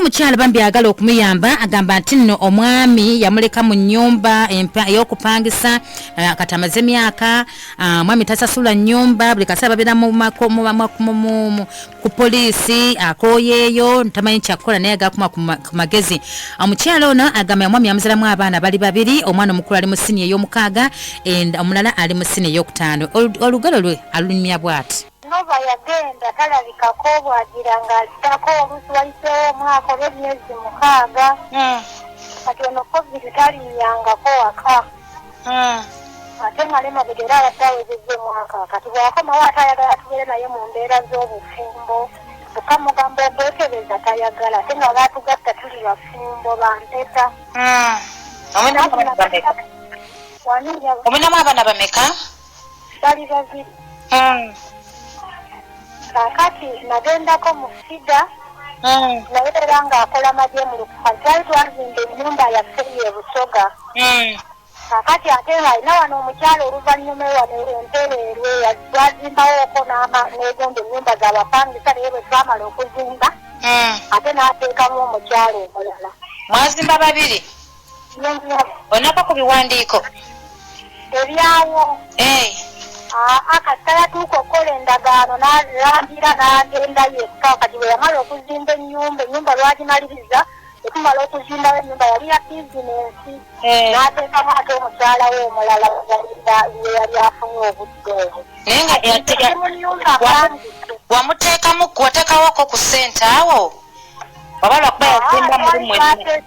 Omukyala bambi ayagala okumuyamba, agamba nti nno omwami yamuleka mu nnyumba ey'okupangisa, kati amaze emyaka, omwami tasasula nnyumba, buli kaseera babeera ku poliisi, akooyeeyo tamanyi kyakukola, naye agala kuma ku magezi. Omukyala ono agamba omwami yamuzalamu abaana bali babiri, omwana omukulu ali mu siniya ey'omukaaga, omulala ali mu siniya ey'okutaano. Olugero lwe alunyumya bw'ati. Nova yagenda talabikako, bwagira ng'addako oluusi wayiseewo omwaka oba emyezi 6. Kati ono COVID talinnyangako waka. Ate nga ne mabega era abadde awezezza omwaka. Kati bw'akomawo ate ayagala tubeere naye mu mbeera z'obufumbo. Kyokka mugamba okwekebeza tayagala, ate nga baatugatta tuli bafumbo bampeta. Omulinamu abaana bameka? Bali babiri. Kaakati nagendako mu FIDA, naye era ng'akola magye mu lukusa. Twali twazimba ennyumba yaffe ye Busoga. Kaakati ate ng'alina wano omukyala oluvannyuma wano Empereerwe twazimbawooko n'egomba ennyumba z'abapangisa, naye bwe twamala okuzimba ate n'ateekamu omukyala omulala. Mwazimba babiri? Onako ku biwandiiko? Ebyawo. Kasita yatuuka okukola endagaano n'alangira n'agenda yekka. Kati bwe yamala okuzimba ennyumba, ennyumba lwagimaliriza, bwe tumala okuzimbawo ennyumba yali ya bizinensi, n'ateekamu ate omukyala we omulala we yali afunye obudde obwo. Naye nga mu nnyumba apangise. Wamuteekamu, wateekawoko ku ssente awo? Oba lwakuba yazimba muli mwenna?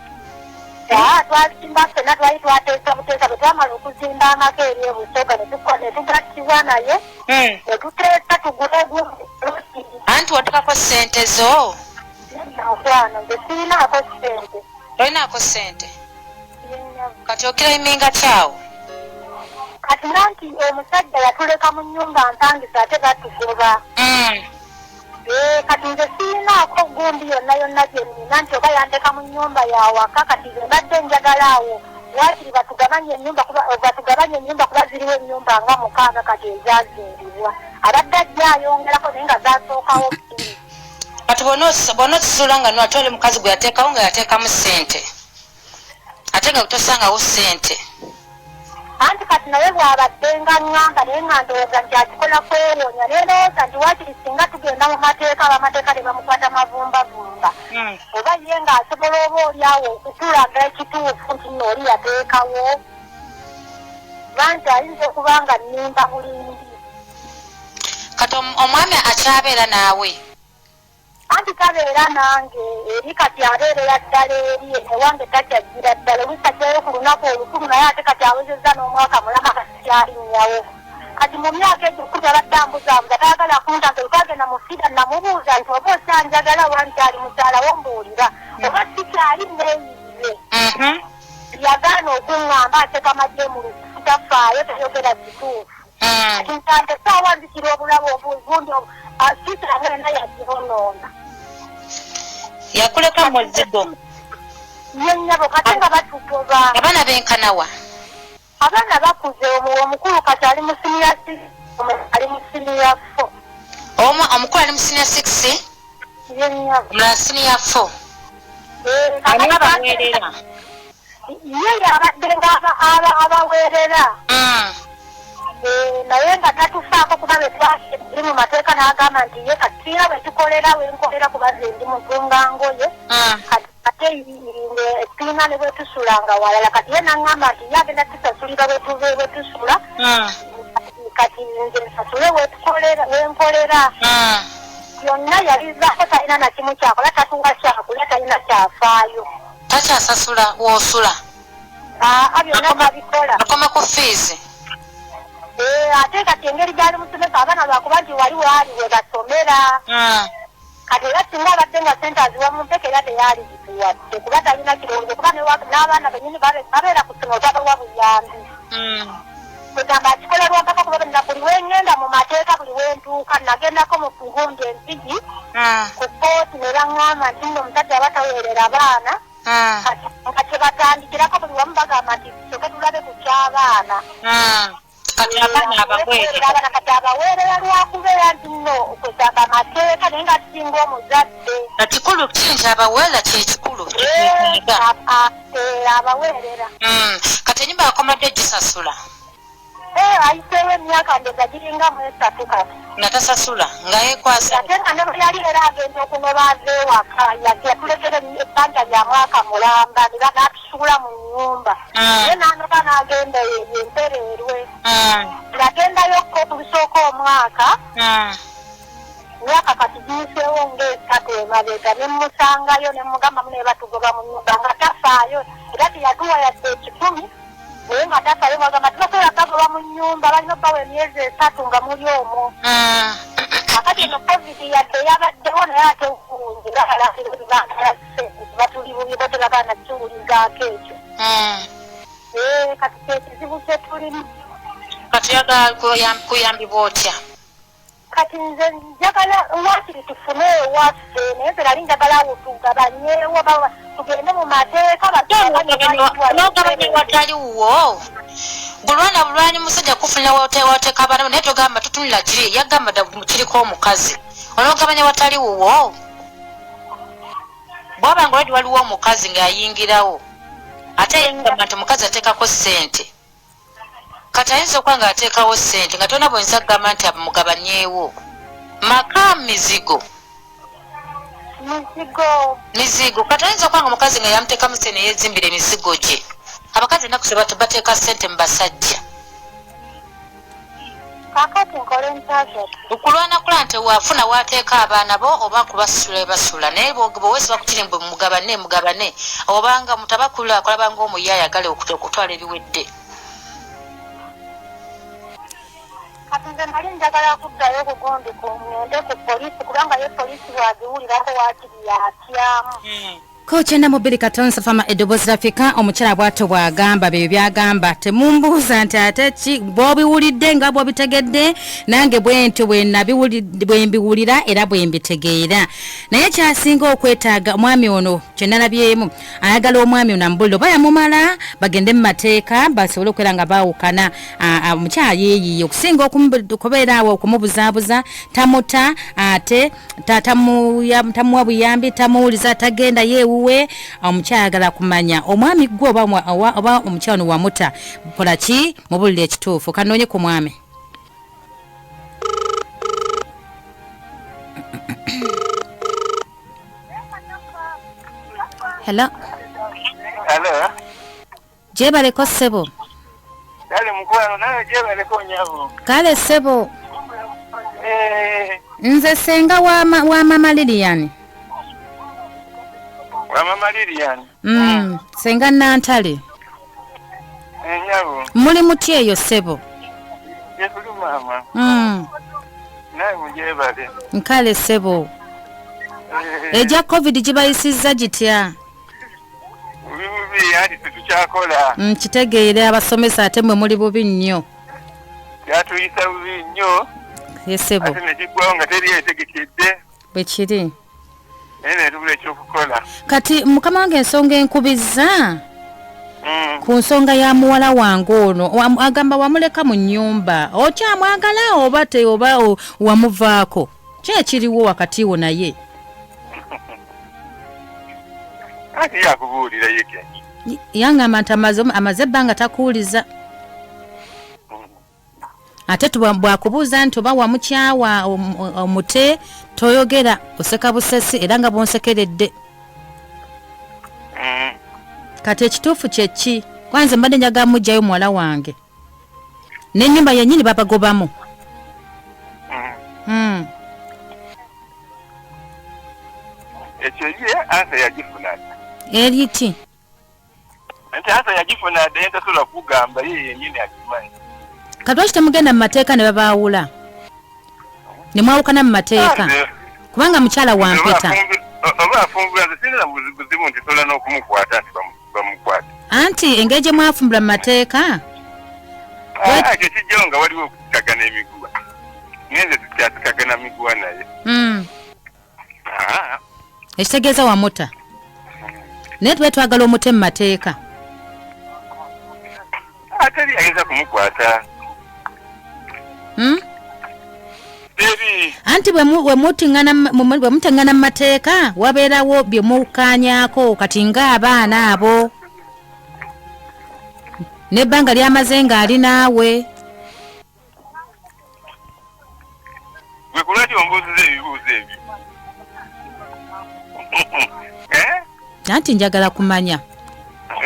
Twazimba ffenna, twali twateesa buteesa. Bwe twamala okuzimba amaka eri e Busoga ne tugattibwa naye, ne tuteesa tugule ogundi. Anti wateekako ssente zo? Mukwano, nze sirinaako ssente. Tolinaako ssente? Kati okiraiminga kyawo? Kati nanti omusajja yatuleka mu nnyumba mpangisa ate batugoba. Kati nze sirinaako gundi yonna yonna gye nnina nti oba yandeka mu nnyumba yawaka. Kati nze mbadde njagala awo waakiri batugabanye ennyumba, kuba batugabanye ennyumba kuba ziriwo ennyumba nga 6 kati ezazimbibwa. Abadde ajja ayongerako naye nga zasookawo bbiri. Kati bw'onookisuula nga no ate oli mukazi gwe yateekawo nga yateekamu ssente, ate nga tosangawo ssente. Anti kati naye bw'abadde nga ŋŋamba, naye nga ndowooza nti akikola kwewonya, naye ndowooza nti waakiri singa tugenda mu mateeka, ab'amateeka ne bamukwata mavumbavumba, oba ye ng'asobola oba oli awo okutulaga ekituufu nti nno oli yateekawo, banti ayinza okuba nga nnimba bulimbi. Kati omwami akyabeera naawe? Anti tabeera nange eri, kati abeerera ddala eri ewange, takyajjira ddala. Oluusi ajjayo ku lunaku olukulu, naye ate kati awezezza n'omwaka mulama kati kyalinyawo. Kati mu myaka egyo 10 abadde ambuzaabuza, tayagala kunta. Nze twagenda mu FIDA namubuuza nti oba okyanjagala oba nkyali mukyala wo, mbuulira, oba sikyali neeyiye. Yagaana okuŋŋamba, aseka magye mu lukufu, tafaayo, tayogera kituufu. Kati ntambe saawa nzikira obulabo obugundi sitange yonna yagibonoona. Yakuleka muzigo. Ye nnyabo, kati nga batugoba. Abaana benkanawa? Abaana bakuze, omukulu kati ali mu siniya 6, ali mu siniya 4. Omukulu ali mu siniya 6? Ye nnyabo. Omulala siniya 4. Ani abaweerera? Ye yabadde nga abaweerera. Naye nga tatufaako kuba bwe twali mu mateeka n'agamba nti ye kati tulina bwe tukolera, we nkolera kuba nze ndi mutunga ngoye. Kati ate tulina ne bwe tusulanga walala. Kati ye n'aŋŋamba nti ye agenda tusasulira bwe tuve bwe tusula. Kati nze nsasule we nkolera. Byonna yabivaako, talina na kimu kyakola, tatuwa kyakulya, talina kyafaayo. Takyasasula w'osula? Byonna babikola. Akoma ku fiizi? Ate kati engeri gy'ali musomesa, abaana lwakuba nti wali waali we basomera. Kati era singa abadde nga ssente aziwa mu mpeke era teyaali zituwadde, kuba talina kirowoozo, kuba n'abaana bennyini babeera ku ssomero tabawa buyambi. Kwegamba akikola lwampaka, kuba buli we ŋŋenda mu mateeka, buli we ntuuka, nagendako mu gundi Empigi ku kkooti ne baŋŋamba nti nno omusajja aba taweerera baana. Kati nga kye batandikirako buli wamu bagamba nti tusooke tulabe ku ky'abaana. Kati abaana abaweerera. Abaana kati abaweerera lwakubeera nti nno okwesamba amateeka, naye nga kisinga omuzadde. Kikulu ki nti abaweerera kyekikulu? Abaweerera. Kati enyumba yakomadde gisasula? Ayiseewo emyaka ndowooza giringa mu 3 kati. Nga tasasula, nga yeekwasa. Ate nga ne bwe yali era agenda okunoba ava ewaka, yatulekera ebbanja lya mwaka mulamba, ne n'atusuula mu nnyumba. Naye n'anoba n'agenda empereerwe. Yagendayo ko okusooka omwaka. Myaka kati giyiseewo ng'esatu emabega, ne mmusangayo ne mmugamba munaye batugoba mu nnyumba, nga tafaayo. Era teyatuwa yadde 1,000, naye nga tafaayo, ng'agamba tebasobola kubagoba mu nnyumba, balina obbawa emyezi 3 nga muli omwo. Kakati eno COVID yadde yabaddewo, naye ate obulungi nga balangirira batuli bubi, bo tebagaana kiwulizaako ekyo. Kati kyekizibu kye tulimu. Kati oyagala kuyambibwa otya? Kati nze njagala waakiri tufune ewaffe, naye nze nali njagala awo tugabanyeewo, tugende mu mateeka. N'ogabanya watali wuwo. Gulwana bulwanyi musajja kufunira wateeka abaana, naye togamba tutunula kiri, yagamba dda kiriko omukazi. Onoogabanya watali wuwo. Bw'aba nga already waliwo omukazi ng'ayingirawo, ate yagamba nti omukazi ateekako ssente. Kati ayinza okuba ng'ateekawo ssente nga tolina bw'oyinza kugamba nti mugabanyeewo. Maka mizigo. Mizigo. Mizigo. Kati ayinza okuba nga omukazi nga yamuteekamu ssente ne yeezimbira emizigo gye. Abakazi ennaku zino bateeka ssente mu basajja. Kaakati nkole ntya? Okulwana kula nti wafuna wateeka abaana bo oba kubasula basula, naye bw'oweesibwa ku kiri mbu mugabane mugabane, obanga mutabakula akolaba ng'omuyi ayagala okutwala ebiwedde. Kati nze nali njagala kuddayo kugundi ku ngende ku poliisi, kubanga ye poliisi bw'agiwulirako waakiri yatyamu. Ko 92.5 Fama eddoboozi lafika. Omukyala bw'atyo bw'agamba, bebyo by'agamba. Temumbuuza nti ate ki, bw'obiwulidde nga bw'obitegedde, nange bwe ntyo bwe mbiwulira era bwe mbitegeera. Naye kyasinga okwetaaga omwami ono kye nalabyemu, ayagala omwami ono amubulire oba yamumala, bagende mu mateeka basobole okubeera nga baawukana. Omukyala yeeyiye okusinga okubeera awo okumubuzaabuza, tamuta ate tamuwa buyambi, tamuwuliza, tagenda yeewuwe. Omukyala ayagala kumanya omwami gwe oba omukyala ono wamuta, kola ki, mubulire ekituufu. Kanoonye ku mwami. Hello. Hello. Gyebaleko ssebo. Kale mukwano, nawe gyebaleko nnyabo. Kale ssebo. Nze ssenga wa mama Lilian. Wa mama Lilian? Ssenga Nantale. Nnyabo. Muli mutya eyo ssebo? Gyetuli maama. Nawe mugyebale. Nkale ssebo. Egya COVID gibayisizza gitya? Bubi bubi, anti tetukyakola. Nkitegeere, abasomesa ate mmwe muli bubi nnyo. Kyatuyisa bubi nnyo. Ye ssebo. Ate ne kiggwawo nga teri yeetegekedde. Bwe kiri. Naye ne tubula ekyokukola. Kati mukama wange ensonga enkubizza ku nsonga ya muwala wange ono, agamba wamuleka mu nnyumba, okyamwagala oba te oba wamuvaako? Ki ekiriwo wakati wo naye? Ati yakubuulira ye kennyini. Yangamba nti amaze ebbanga takuwuliza. Ate bw'akubuuza nti oba wamukyawa omute, toyogera, oseka busesi era nga bw'onsekeredde. Kati ekituufu kye ki? Kwanza mbadde njagala muggyayo muwala wange. N'ennyumba yennyini babagobamu. Ekyo ye answer yagifuna dda. Eri ki? Nti answer yagifuna dda, tasobola kugamba, ye yennyini akimanyi. Kati lwaki temugenda mu mateeka ne babaawula? Ne mwawukana mu mateeka? Kubanga mukyala wa mpeta. Oba afumbula, nze sirina buzibu nti sobola n'okumukwata nti bamukwate. Anti engeri gye mwafumbula mu mateeka. Ekyo kijjawo nga waliwo okusikagana emiguwa. Naye nze tukyasikagana miguwa naye. Ekitegeeza wamuta. Naye tube twagala omute mu mateeka. Ateri ayinza kumukwata. Teri. Anti bwe mutiŋŋana mu mateeka wabeerawo bye mukkaanyaako, kati ng'abaana abo n'ebbanga lyamaze ng'ali naawe. Gwe kulwaki ombuuziza ebibuuzo ebyo? Anti njagala kumanya.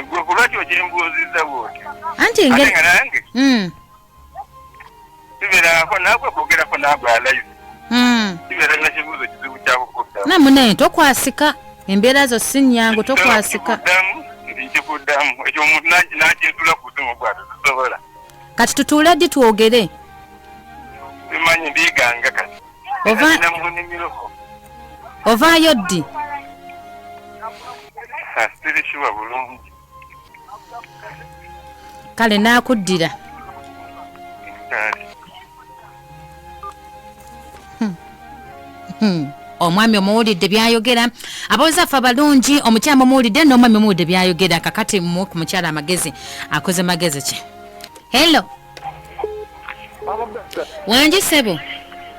Gwe kulwaki okyembuuzizza bw'otyo? Anti Ate nga nange sibeerako nagwe kwogerako nagwe alive. Kibeera na kibuuzo kizibu kyakukuddamu. Namunaye tokwasika, embeera zo si nnyangu, tokwasika. Nkikuddamu ekyo omuntu n'akyesula ku buzimu bwatyo tusobola. Kati tutuule ddi twogere? Simanyi, ndiiganga kati. Nina mu nnimiro. Ovaayo ddi? Siri sure bulungi. Kale naakuddira. Kale. Omwami omuwulidde byayogera, abawozaffe abalungi, omukyala mumuwulidde n'omwami omuwulidde byayogera. Kakati muwe ku mukyala amagezi, akoze magezi ki? Hello. Wangi ssebo.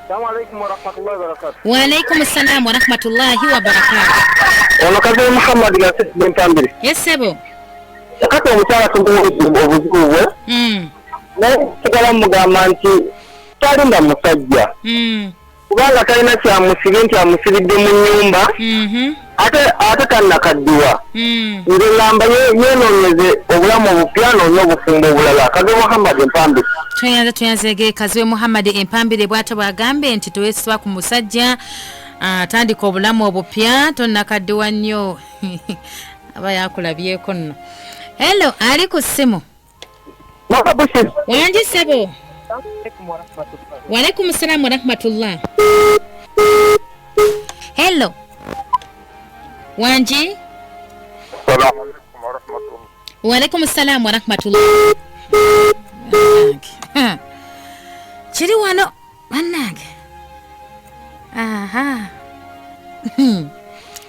Assalamu alaikum warahmatullahi wabarakatuh. Waalaikum salamu warahmatullahi wabarakatuh. Ono Kazi Muhammad Gasisi Mpambire. Yes ssebo. Kati omukyala tumuwulidde obuzibu bwe. Naye sigala mugamba nti talinda musajja. Kubanga talina kyamusibye nti amusibidde mu nnyumba. Ate tannakaddiwa. Nze ngamba yeenoonyeze obulamu obupya, anoonye obufumbo obulala. Kazi Muhammad Mpambire. Tweyanze Kaziwe Muhammad Empambire bw'atyo bw'agambye nti tewesiba ku musajja, atandika obulamu obupya, tonnakaddiwa nnyo. Aba yakulabyeko nno. Hello, ali ku ssimu. Wangi ssebo. Waalaikum salamu warahmatullah. Hello. Wangi. Assalamu alaikum warahmatullah. Waalaikum salamu warahmatullah. Kiri wano bannange. Aha.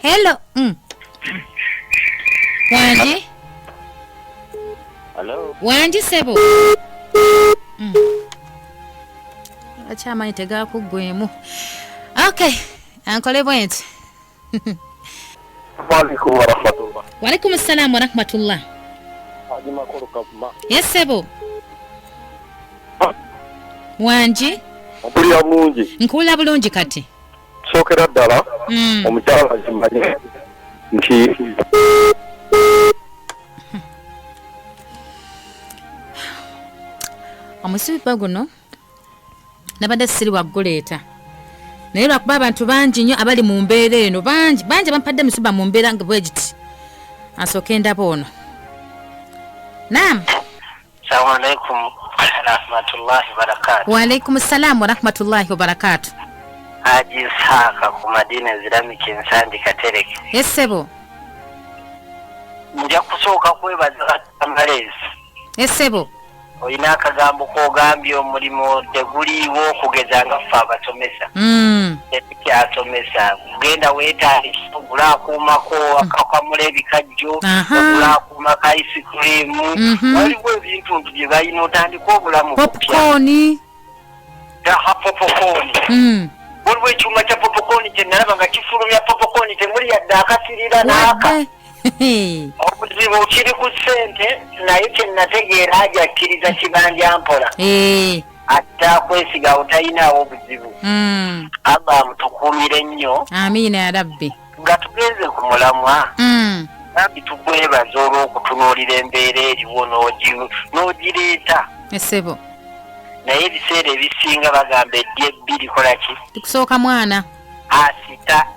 Hello. Wangi. Hello. Wangi ssebo. Akyamanyi tegakuggwemu. Okay, ankole bwenti. Waalaikum warahmatullah. Waalaikum salamu warahmatullah. Haji Makuru Kavuma. Yes ssebo. Wangi. Mpulira bulungi. Nkuwulira bulungi kati. Sookera ddala omukyala akimanye nti omusibe guno nabadde siri waguleeta, naye lwakuba abantu bangi nnyo abali mu mbeera eno, bangi bangi bampadde emisuba mu mbeera nga bwe giti. Asooke ndaba ono. Naam. Assalamu alaikum warahmatullahi wabarakatuh. Wa alaikum salam warahmatullahi wabarakatuh. Haji Ishaka ku Madina Islamic Nsandi Katereke. Yes ssebo. Nja kusooka kwebaza Amalezi. Yes ssebo. Olina akagambo k'ogambye omulimu teguliiwo okugeza nga ffe abasomesa. Tetukyasomesa. Genda weetandike ogula akuumako akakamula ebikajjo, ogula akuuma ka ice cream. Waliwo ebintu nti bye balina otandika obulamu bupya. Popcorn. Aha, popcorn. Waliwo ekyuma kya popcorn kye nalaba nga kifulumya popcorn, temuli yadde akasirira n'aka. Obuzibu kiri ku ssente, naye kye nategeera aja akkiriza kibanja mpola. Ate akwesiga awo talinaawo obuzibu. Allah amutukuumire nnyo. Amiina ya Rabbi. Nga tugenze ku mulamwa, Rabbi tukwebaza olw'okutunuulira embeera eriwo n'ogireeta. Essebo. Naye ebiseera ebisinga bagamba eddi ebbiri kola ki? Tukusooka mwana. Asita.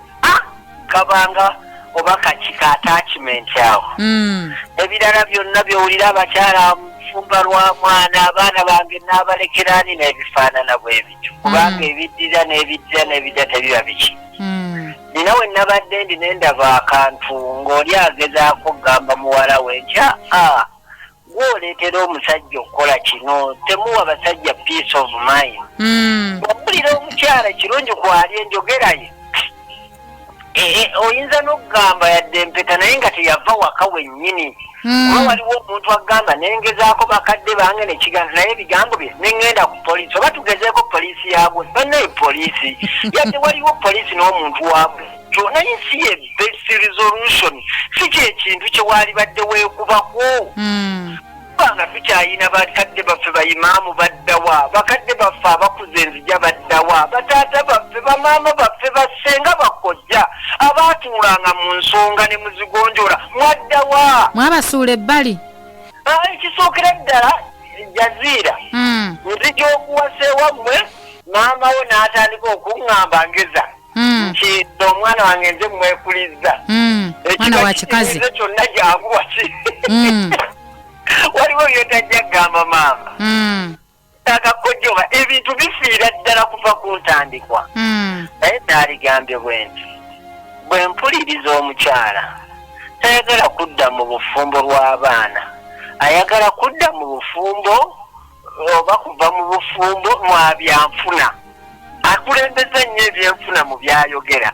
Kabanga oba kakika attachment awo. Ebirala byonna by'owulira abakyala nfumba lwa mwana, abaana bange n'abalekeraani n'ebifaanana bwe bityo. Kubanga ebiddira n'ebiddira n'ebiddira tebiba biki. Nina we nabadde ndi ne ndaba akantu ng'oli agezaako okugamba muwala we nti gw'oleetera omusajja okukola kino, temuwa basajja peace of mind. Owulira omukyala kirungi kwali enjogera ye. Oyinza n'okugamba yadde empeta naye nga teyava waka wennyini. Kuba waliwo omuntu agamba nengezaako bakadde bange nekigambo, naye ebigambo bye neŋŋenda ku poliisi, oba tugezeeko poliisi yaabwe. Bannaye poliisi, yadde waliwo poliisi n'omuntu waabwe, naye si ye best resolution, si kyekintu kye waalibadde weekubako. Kubanga tukyayina bakadde baffe, bayimaamu baddawa, bakadde baffe abakuze enzija baddawa, bataata baffe, bamaama baffe, bassenga, bakojja abaatuulanga mu nsonga ne muzigonjola, mwaddawa? Mwabasuula ebbali. Ekisookera ddala, Jaziira, nzija okuwasa ewammwe, maama wo n'atandika okuŋŋamba ngeza nti omwana wange nze mwekuliza. Mwana wa kikazi. Kyonna janguwa ki, waliwo byotajja kugamba maama akakojjoba. Ebintu bifiira ddala kuva ku ntandikwa. Naye naaligambye bwe nti bwe mpuliriza omukyala, tayagala kudda mu bufumbo lw'abaana, ayagala kudda mu bufumbo oba kuva mu bufumbo mwa byanfuna. Akulembeza nnyo ebyenfuna mu byayogera.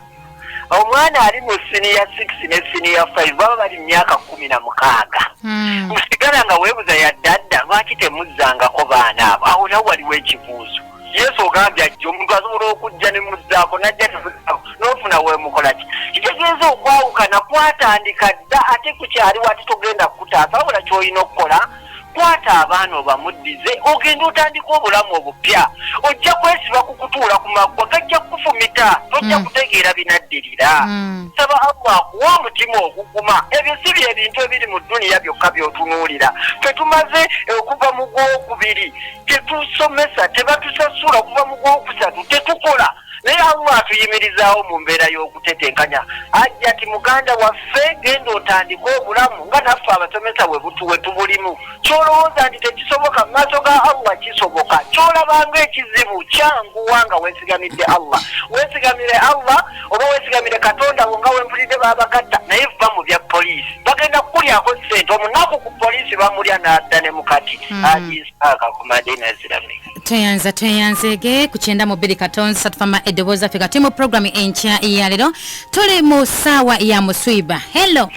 Omwana ali mu siniya 6 ne siniya 5 baba bali mu myaka 16. Musigala nga weebuza, yaddadda lwaki temuzzangako baana abo? Awo nawo waliwo ekibuuzo. Yesu ogambye ajja, omuntu asobola okujja ne muzzaako, najja temuzzaako, n'ofuna weemukola ki? Kitegeeza okwawukana kwatandika dda, ate kukyaliwo, ate togenda kukutaasa. Wabula ky'olina okukola, kwata abaana obamuddize, ogenda otandika obulamu obupya. Ojja kwesiba ku kutuula ku maggwa, gajja kukufumita, tojja kutegeera binaddirira. Saba Allah akuwa omutima oguguma. Ebyo si bye bintu ebiri mu dduniya byokka by'otunuulira. Ffe tumaze okuva mu gwokubiri tetusomesa, tebatusasula, okuva mu gwokusatu tetukola, naye Allah atuyimirizaawo mu mbeera y'okutetenkanya. Ajja ti muganda waffe, genda otandike obulamu nga naffe abasomesa we tubulimu. Kyolowooza nti tekisoboka, mu maaso ga Allah kisoboka. Kyolabanga ekizibu kyanguwa nga weesigamidde Allah. Weesigamire Allah oba weesigamire Katonda wo nga wempulidde babagatta, naye va mu bya poliisi, bagenda kukulyako ssente. Omunaku ku poliisi bamulya n'adda ne mukati. Ajisaaka ku Madina Islamic. Tweyanza, tweyanzege ku 92.3 Fama, Eddoboozi Africa. Tuli mu programu enkya ya leero, tuli mu ssaawa ya muswiba. Hello.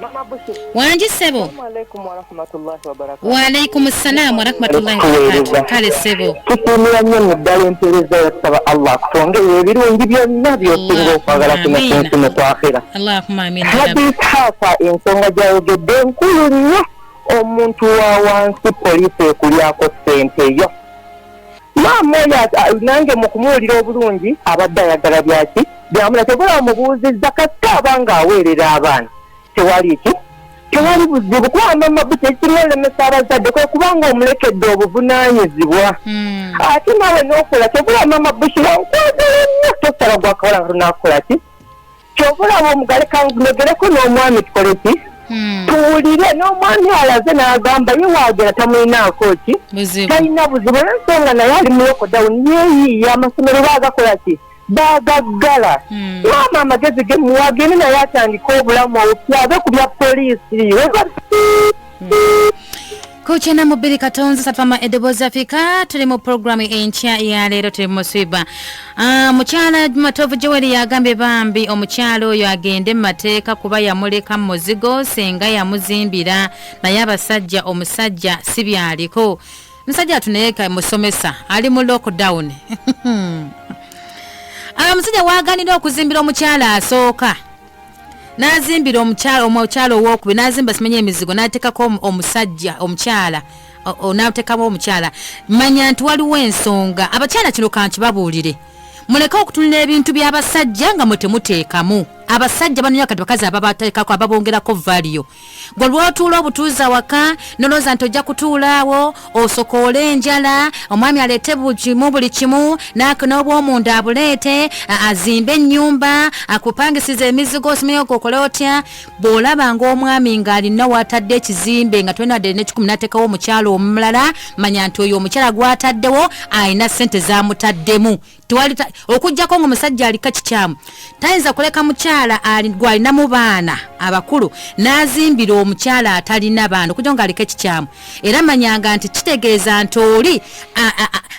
Mama Bushi. Wangi ssebo. Assalamu alaikum warahmatullahi wabarakatuh. Waalaikum ssalamu warahmatullahi wabarakatuh. Kale ssebo. Tukuumira nnyo mu ddala empeereza yo. Tusaba Allah akutwongere ebirungi byonna by'osinga okwagala kuno ku nsi ne ku akhira. Allahumma amin. Haji Ishaaka, ensonga gy'ayogedde nkulu nnyo. Omuntu wa wansi, poliisi ekulyako ssente yo. Maama oyo nange mu kumuwulira obulungi abadde ayagala byaki byamula. Kyogolaba mubuuzizza, kasita aba ng'aweerera abaana, tewali ki, tewali buzibu. Kuba mama Buki, ekisinga olemesa abazadde kwe kubanga omulekedde obuvunaanyizibwa, ate naawe n'okola. Kyogolaba mama Bushira, nkwagala nnyo, tosala gwakawala nga tonakukola ki. Kyova omugale kanyogereko n'omwami, tukole ki, tuwulire n'omwami alaze n'agamba ye waagera tamulinaako ki, buzibu. Talina buzibu, olw'ensonga naye ali mu lockdown, yeeyiiya, amasomero baagakola ki, baagaggala. Maama amagezi ge muwagende naye atandike obulamu obupya, ave ku bya poliisi. Ku 92.3 Fama, Eddoboozi Afrika, tuli mu programu enkya ya leero, tuli mu muswiba. Mukyala Matovu Joel yagambye bambi omukyala oyo agende mu mateeka kuba yamuleka mu muzigo, senga yamuzimbira, naye abasajja, omusajja si byaliko. Musajja atuneyeka musomesa ali mu lockdown. Omusajja waganira okuzimbira omukyala asooka, n'azimbira omukyala owokubiri, n'azimba simanya emizigo, n'ateekako omusajja omukyala n'ateekamu omukyala, manya nti waliwo ensonga. Abakyala, kino kankibabuulire, muleke okutunula ebintu by'abasajja nga mwe temuteekamu. Abasajja banonya kati bakazi ababateekako, ababongerako value. Gwe lwotuula obutuuza waka nolowooza nti ojja kutuula awo osokoole enjala, omwami aleete buli kimu, buli kimu, n'obwomunda abuleete, azimbe ennyumba, akupangisiza emizigo, osimanyi okole otya. Bw'olaba ng'omwami ng'alina watadde ekizimbe nga tolina wadde n'ekikumi, n'ateekawo omukyala omulala, manya nti oyo omukyala gw'ataddewo alina ssente z'amutaddemu. Tewali okuggyako ng'omusajja aliko kikyamu, tayinza kuleka mukyala gw'alinamu baana abakulu n'azimbira omukyala atalina baana, okuggyako ng'aliko ekikyamu. Era manyanga nti kitegeeza nti oli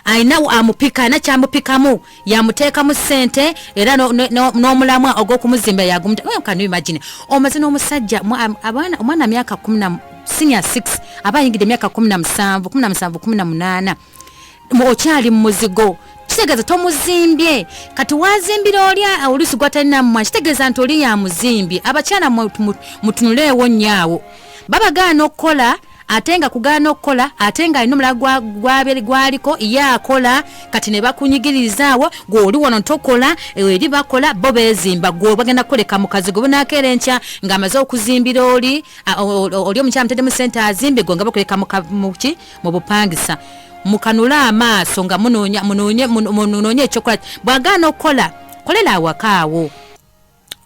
Alina amupika, alina kyamupikamu, yamuteekamu ssente, era n'omulamwa ogw'okumuzimba yagumuta. Can you imagine, omaze n'omusajja omwana myaka kumi na senior 6, aba ayingidde emyaka 17, 17, 18, okyali mu muzigo. Kitegeeza tomuzimbye. Kati wazimbira oli oluusi gwatalina mumwa, kitegeeza nti oli yamuzimbye. Abakyala mutunuleewo nnyo awo, babagaana okukola, ate nga kugaana okukola, ate nga alina omulala gwaliko ye akola. Kati ne bakunyigirizaawo, gw'oli wano tokola, eri bakola, bo beezimba, gwe bagenda kukoleka mukazi gwe. Bunakeera enkya ng'amaze okuzimbira oli, oli omukyala muteddemu sente azimbe, gwe nga bakuleka muki, mu bupangisa. Mukanule amaaso nga munoonye ekyokola. Bw'agaana okukola, kolera awaka awo,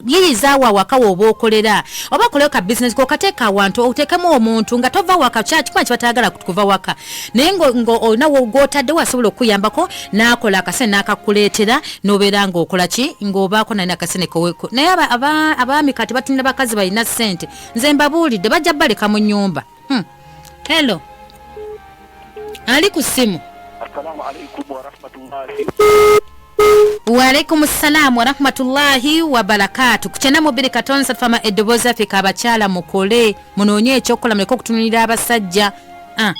yiyizaawo awaka woba okolera, oba okoleyo ka bizinesi kokateeka awantu, oteekemu omuntu nga tova waka. Kyakikuba kibatayagala kuva waka, naye ng'olina gw'otaddewo asobola okukuyambako n'akola akasente n'akakuleetera, n'obeera ng'okola ki, ng'obaako naye nakasente koweko. Naye abaami kati batunira bakazi balina ssente. Nze mbabuulidde, bajja baleka mu nnyumba. Hello, ali ku ssimu? Assalamu alaikum warahmatullahi. Waalaikum salaamu warahmatullahi wabarakatu. Ku 92.3 Fama, Eddoboozi Afrika. Abakyala mukole, munoonye ekyokukola, muleke okutunulira abasajja. Ah.